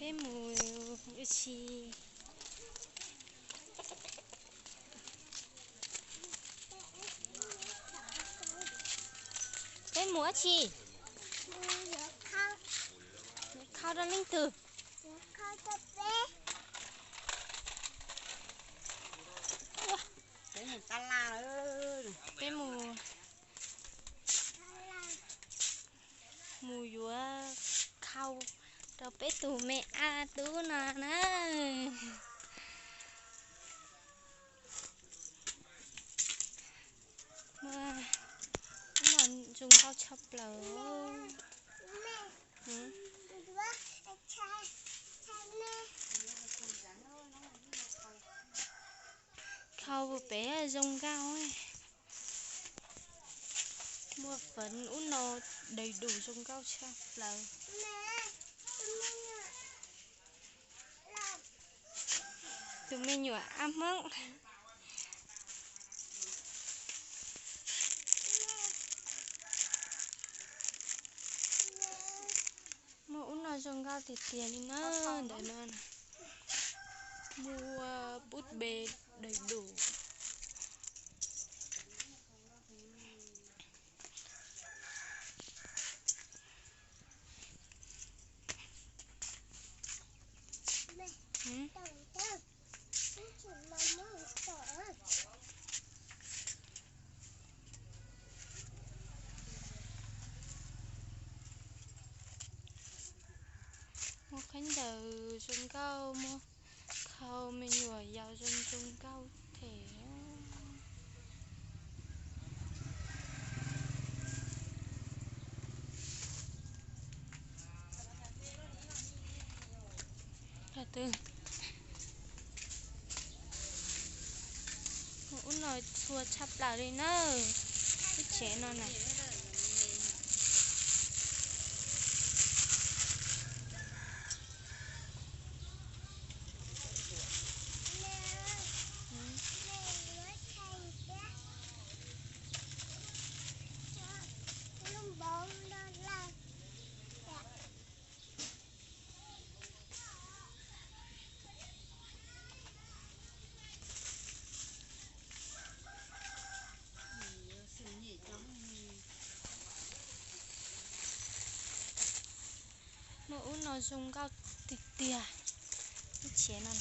Peb mus ua si. Peb mus ua si. Khau rau leej twg? Peb mus, mus yuav khau rau peb tus me ab tub no na. Muaj, no zoo nkauj tshaj plaws. Khau pem zoo nkauj. Muaj fev ub no, đầy đủ, zoo nkauj tshaj plaws. Tus me nyuam ab hmoob. Muaj ub no zoo nkauj tiag tiag li na, ntawm no. Muaj búp bê đầy đủ. Muaj khaub ncaws zoo nkauj, muaj khau me nyuam yaus zoo zoo nkauj thiab. Ub no txhua tshaj plaws li na, lub tsev no na. Muaj ub no zoo nkauj tiag tiag, lub tsev no.